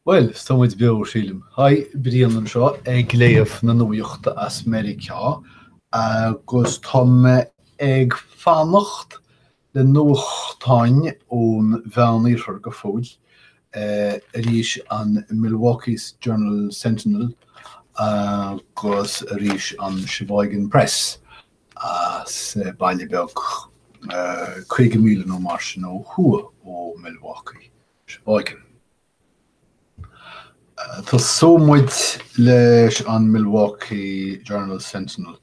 Bhuel, tá muid beo, sílim. Haigh, Brian anseo ag léamh na nuachta as Meiriceá agus tá mé ag fanacht le nuachtáin ón Mheán-Iarthar go fóill, arís an Milwaukee Journal Sentinel agus arís an Sheboygan Press as baile beag 50 míle nó mar sin ó thuaidh ó Milwaukee, Sheboygan. Tosóidh muid leis an Milwaukee Journal Sentinel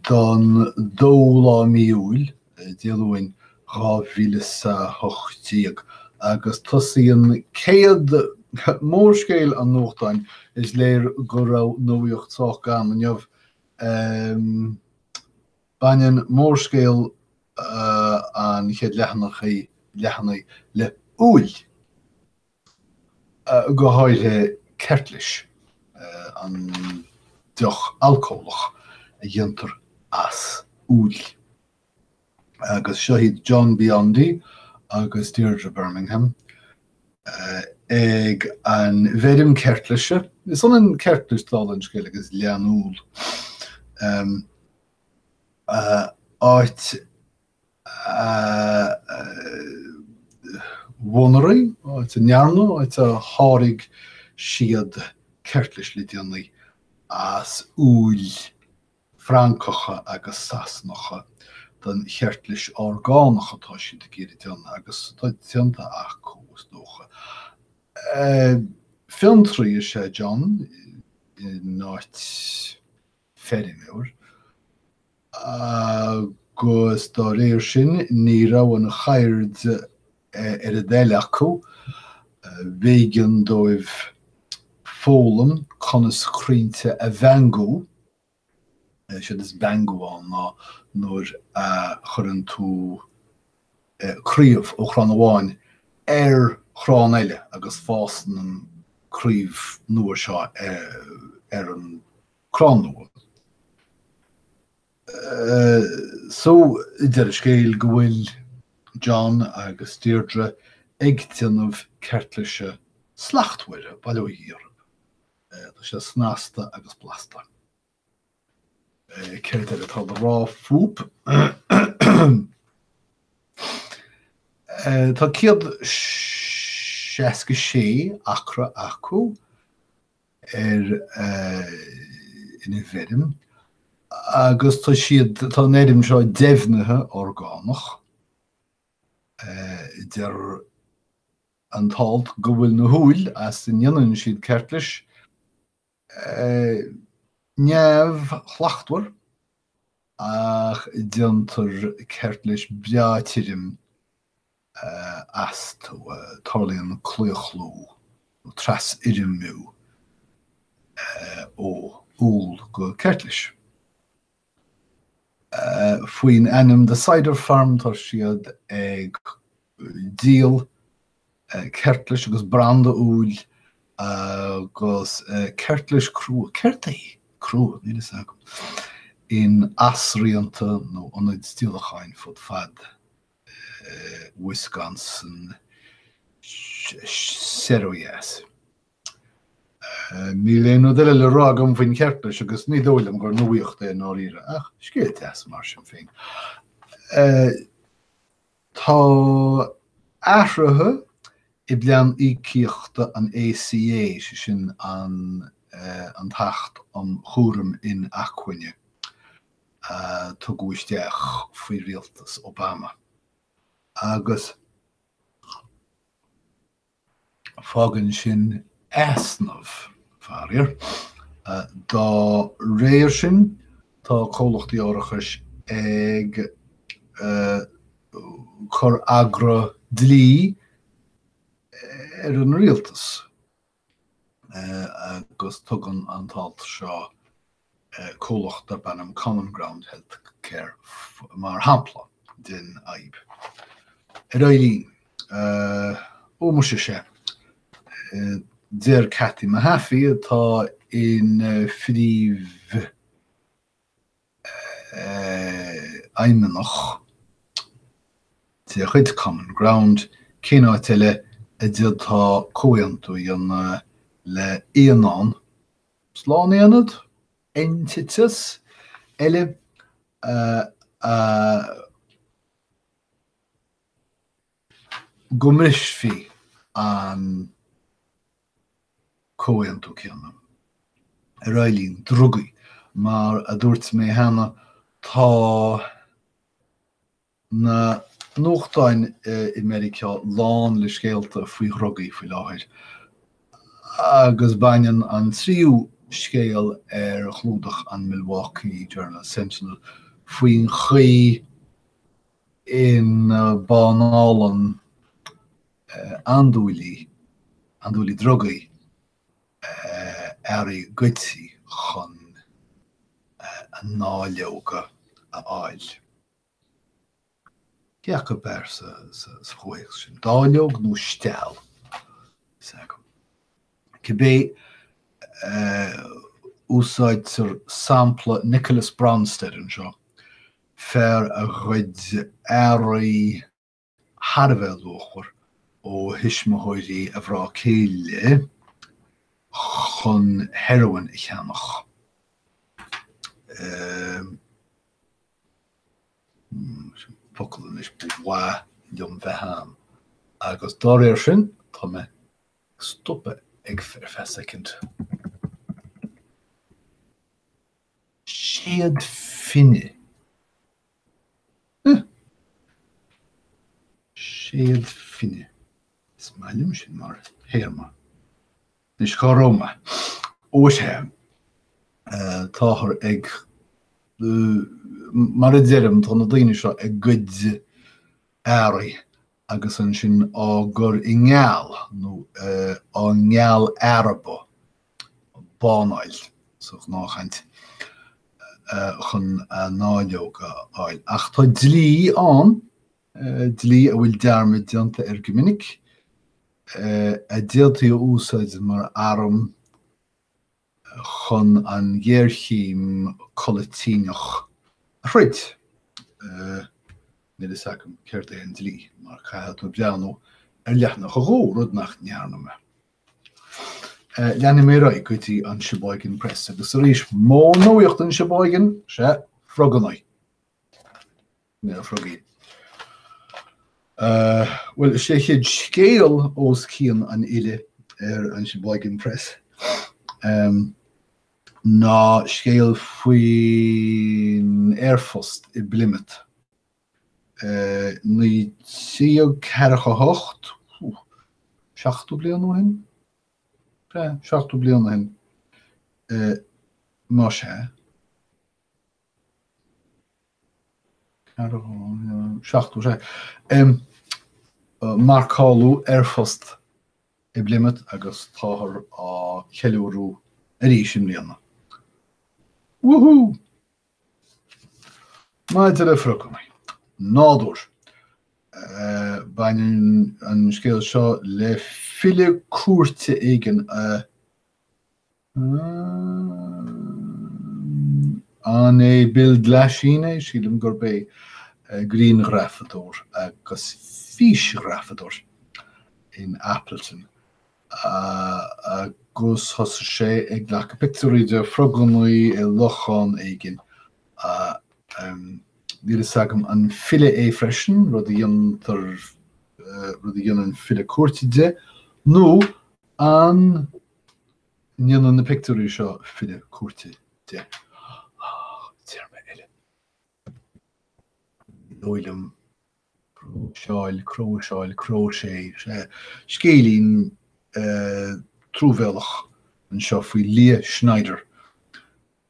don dóú lá mí Iúil, Dé Luain, 2018, agus tosaíonn céad mórscéal an nuachtáin, is léir go raibh nuaíocht sách gann inniu. Baineann mórscéal an chéad leathanaigh le úill, go háirithe ceirtlis, an deoch alcólach a dhéantar as úill. Agus seo iad John Biondi agus Deirdre Birmingham ag an bhfeirm ceirtlise. Is ionann ceirtlis, dála an scéil, agus leann úll. Áit a mhonaraigh, áit a ndearnadh, áit a tháirg siad ceirtlis le déanaí as úill Francacha agus Sasanacha don cheirtlis orgánach atá siad ag iarraidh déanamh agus atá déanta acu, is dócha. Fiontraí is ea John in áit feirmeoir, agus dá réir sin ní raibh an cheird ar a dtoil acu, b'éigean dóibh foghlaim conas crainnte a bheangú, séard is beangú ann ná nuair a chuireann tú craobh ó chrann amháin ar chrann eile agus fásann an craobh nua seo ar an crann nua. So, deireadh scéil go bhfuil John agus Deirdre ag déanamh ceirtlise slachtmhaire, bail ó Dhia orthu. Tá sé snasta agus blasta. Céard eile atá le rá fúb? Tá 166 acra acu. ar ina bhfeirm agus tá siad, tá an fheirm seo deimhnithe orgánach. Deir an t-alt go bhfuil na húill as a ndéanann siad ceirtlis neamhshlachtmhar ach déantar ceirtlis breá tirim astu. Tarlaíonn claochlú nó trasfhoirmiú ó úll go ceirtlis. Faoin ainm The Cider Farm tá siad ag díol ceirtlis agus branda úill agus ceirtlis crua, céard é crua? Níl fhios agam, in asraonta nó ionaid díolacháin fud fad Wisconsin soir ó dheas. Níl aon rud eile le rá agam faoin cheirtlis agus ní dóigh liom gur nuaíocht é i ndáiríre, ach scéal deas mar sin féin. Tá athruithe i bplean íocaíochta an ACA, sé sin an an tAcht um Chúram Inacmhainne, a tugadh isteach faoi rialtas Obama agus fágann sin easnamh, faraor. Dá réir sin, tá comhlachtaí árachais ag cur agra dlí ar an rialtas agus tugann an t-alt seo comhlacht darb ainm Common Ground Healthcare mar shampla den fhadhb. Ar aghaidh linn. Ó muise sea, deir Cathy Mahaffey atá ina phríomh fheidhmeannach de chuid Common Ground, cén áit eile A d'fhéadfá comhaontú a dhéanamh le aonán, slánaonad, eintiteas eile a go mbrisfí an comhaontú céanna. Ar aghaidh linn, drugaí. Mar a dúirt mé cheana, tá na nuachtáin i Meiriceá lán le scéalta faoi dhrugaí faoi láthair, agus baineann an tríú scéal ar chlúdach an Milwaukee Journal Sentinel faoin chaoi ina bpánálann andúilí, andúilí drugaí, earraí goidte chun a ndáileoga a fháil. Cé acu b'fhearr sa chomhthéacs sin, dáileog nó steall? Níl 's agam. Cibé, úsáidtear sampla Nicholas Bronstead anseo, fear a ghoid earraí thar a bheith luachmhar ó thuismitheoirí a mhná céile chun heroin a cheannach. Sin focal anois ba mhaith liom bheith ann. Agus dá réir sin, tá mé ag stopadh ag ar feadh soicind. Séad fine. Séad fine. Is maith liom sin mar théarma. Anois, cá raibh mé? Ó, sea, táthar ag, mar a deirim, tá na daoine seo ag goid earraí agus ansin á gcur i ngeall, nó á ngeall-earbadh, bánáil sa ghnáthchaint, chun a ndáileoga a fháil. Ach tá dlí ann, dlí a bhfuil dearmad déanta air go minic, a d'fhéadfaí a úsáid mar arm chun an ghéarchéim codlaitíneach a throid. Níl fhios agam céard é an dlí, mar caithfidh tú breathnú ar leathanach a dhó, rud nach ndearna mé. Leanfaidh mé ar aghaidh go dtí an Sheboygan Press agus arís, mór-nuaíocht an Sheboygan, sea, froganna. Na frogaí. Bhuel, is é chéad scéal os cionn an uile ar an Sheboygan Press ná scéal faoin aerphost i bPlymouth. 1948, 70 bliain ó shin? Sea, 70 bliain ó shin, más ea. 70, sea. Marcáladh aerphost i bPlymouth agus táthar á cheiliúradh arís i mbliana. Woohoo! Maidir le froganna. Nádúr. Baineann an scéal seo le file cúirte éigin a An é Bill Glasheen é? Sílim gurb é. Grianghrafadóir agus físghrafadóir in Appleton. Agus thosaigh sé ag glacadh pictiúirí de froganna i lochán éigin. Níl fhios agam an file é freisin, rud a dhéantar, rud a dhéanann file cúirte de, nó an ndéanann na pictiúirí seo file cúirte de. Ach téarma eile. Ní dóigh liom. Próiseáil, cróiseáil, cróisé, sea. Scéilín truamhéalach anseo faoi Leah Schneider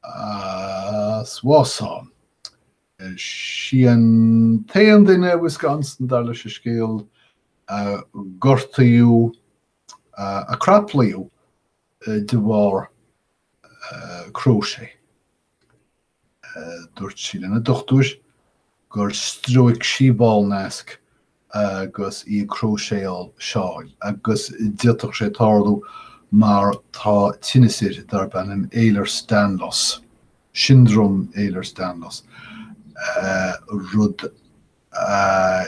as Wausau. Sí an t-aon duine i Wisconsin, dar leis an scéal, a gortaíodh, a craplaíodh de bharr cróisé. Dúirt sí lena dochtúir gur stróic sí ballnasc agus í ag cróiséáil seáil agus d'fhéadfadh sé tarlú mar tá tinneas uirthi darb ainm Ehlers-Danlos, Siondróm Ehlers-Danlos, rud a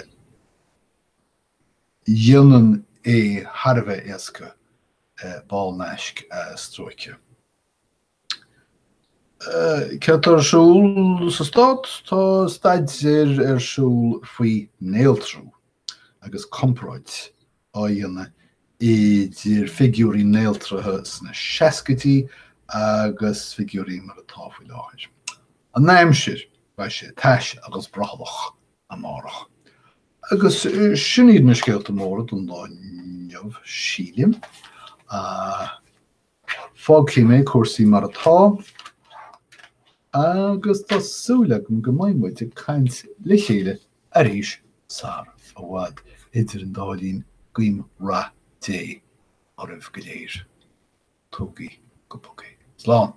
dhéanann. é thar a bheith éasca ball naisc a stróiceadh. Céard tá ar siúl sa Stát? Tá staidéar ar siúl faoi néaltrú agus comparáid á dhéanamh idir figiúirí néaltraithe sna seascaidí agus figiúirí mar atá faoi láthair. An aimsir, beidh sé tais agus brothallach amárach. Agus sin iad na scéalta móra don lá inniu, sílim. Fágfaidh mé cúrsaí mar atá agus tá súil agam go mbeidh muid ag caint le chéile arís sar i bhfad. Idir an dá linn, guím rath Dé oraibh go léir. Tógaigí go bog é. Slán!